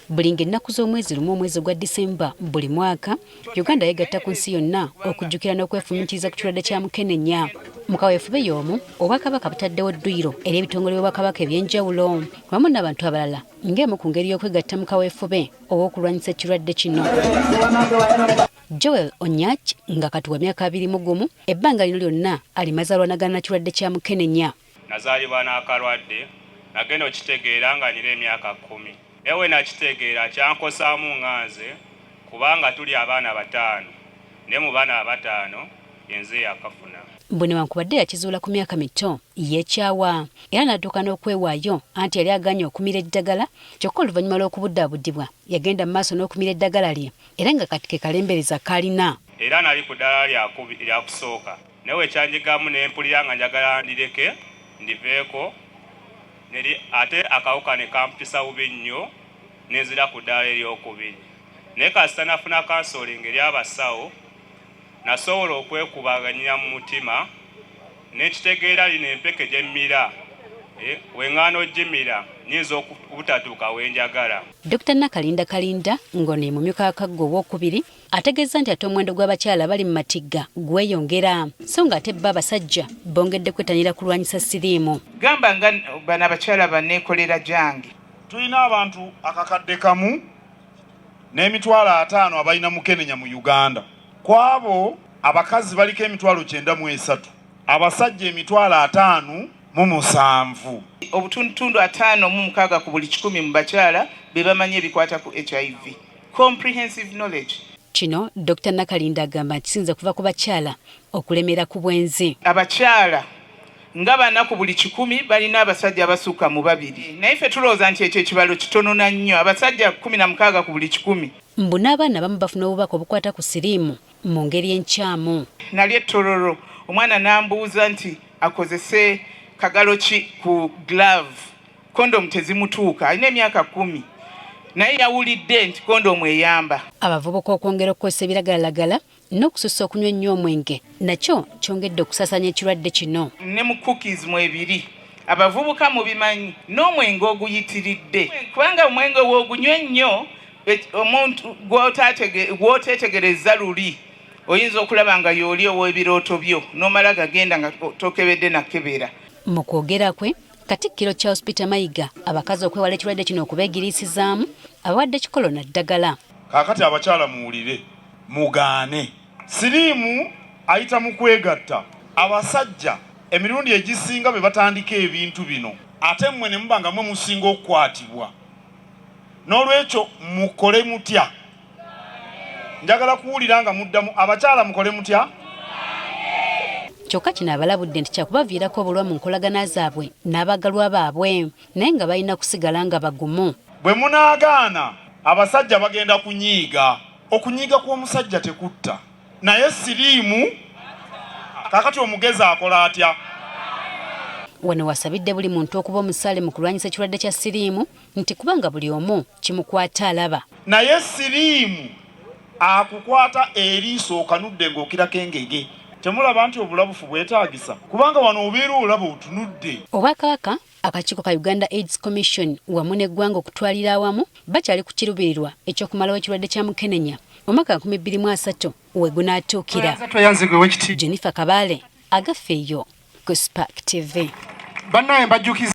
Buli ng'ennaku z'omwezi 1 omwezi gwa Disemba buli mwaka, Uganda yegatta ku nsi yonna okujjukira n'okwefumiitiriza ku kirwadde kya mukenenya. Mu kaweefube y'omu, Obwakabaka butaddewo dduyiro eri ebitongole by'Obwakabaka eby'enjawulo wamu n'abantu abalala ng'emu ku ngeri y'okwegatta mu kaweefube ow'okulwanyisa ekirwadde kino. Joel Onyach nga kati wa myaka 21, ebbanga lino lyonna alimaze alwanagana na kirwadde kya mukenenya. Nazaalibwa n'akalwadde, nagenda okitegeera nga nina emyaka 10. Naye we nakitegeera kyankosaamu nga nze kubanga tuli abaana 5 naye mu baana abataano yenze yakafuna. Mbu newankubadde yakizuula ku myaka mito, yeekyawa era n'atuuka n'okwewaayo anti yali agaanye okumira eddagala kyokka oluvannyuma lw'okubudaabudibwa yagenda mu maaso n'okumira eddagala lye era nga kati ke kalembereza k'alina. Era nali ku ddaala lyakusooka naye we kyanjigamu ne mpulira nga njagala ndireke ndiveeko ate akawuka ne kampisa bubi nnyo ne nzira ku ddaala eryokubiri. Naye kasita nafuna kansolinga eri abasawo nasobola okwekubaganya mu mutima ne nkitegeera lino empeke gye mmira we ŋŋaana ogimira nnyinza obutatuuka we njagala. Dokita Nakalinda Kalinda ng'ono ye mumyuka wa Kaggo owookubiri ategeezza nti ate omuwendo gw'abakyala abali mu matigga gweyongera so ng'ate bo abasajja bongedde kwettanira kulwanyisa siriimu. Gamba nga bano abakyala banneekolera gyange. Tulina abantu 1 500,000 abalina mukenenya mu Uganda. Ku abo abakazi baliko 93,000, abasajja 57,000. Obutundutundu 56 ku buli 100 mu bakyala be bamanyi ebikwata ku HIV. Comprehensive knowledge. Kino Dr. Nakalinda agamba kisinze kuva ku bakyala okulemera ku bwenzi. Abakyala nga 4 ku buli 100 balina abasajja abasukka mu 2. Naye ffe tulowooza nti ekyo ekibalo kitono na nnyo, abasajja 16 ku buli 100. Mbu n'abaana abamu bafuna obubaka obukwata ku siriimu mu ngeri enkyamu. Nali ettororo omwana n'ambuuza nti akozese kagalo ki ku glove, kondomu tezimutuuka, alina emyaka 10 naye yawulidde nti kondomu eyamba. Abavubuka okwongera okukozesa ebiragalalagala n'okusussa okunywa ennyo omwenge nakyo kyongedde okusaasaanya ekirwadde kino. Ne mu cookies mwebiri abavubuka mubimanyi n'omwenge oguyitiridde, kubanga omwenge w'ogunywa ennyo omuntu gw'oteetegereza luli oyinza okulaba nga y'oli ow'ebirooto byo n'omala gagenda nga tokebedde nakebera. Mu kwogera kwe, Katikkiro Charles Peter Mayiga abakazi okwewala ekirwadde kino okubeegiriisizaamu abawadde kikolo na ddagala. Kaakati abakyala muwulire, mugaane. Siriimu ayita mu kwegatta. Abasajja emirundi egisinga be batandika ebintu bino ate mmwe ne muba nga mmwe musinga okukwatibwa. N'olwekyo mukole mutya? Njagala kuwulira nga muddamu. Abakyala mukole mutya? Kyokka kino abalabudde nti kyakubaviirako obulwa mu nkolagana zaabwe n'abaagalwa baabwe naye nga balina kusigala nga bagumu. Bwe munaagaana abasajja bagenda kunyiiga. Okunyiiga kw'omusajja tekutta naye siriimu. Kaakati omugezi akola atya? Wano wasabidde buli muntu okuba omusaale mu kulwanyisa ekirwadde kya siriimu nti kubanga buli omu kimukwata alaba. Naye siriimu akukwata eriiso okanudde ng'okirako engege. Temulaba nti obulabufu bwetaagisa kubanga wano obeera olaba otunudde. Obwakabaka, akakiiko ka Uganda AIDS Commission wamu n'eggwanga okutwalira awamu bakyali ku kirubirirwa eky'okumalawo ekirwadde kya mukenenya omwaka 2030 we gunaatuukira. Jennifer Kabale, Agafeeyo ku Spark TV. Bannaye mbajjukiza.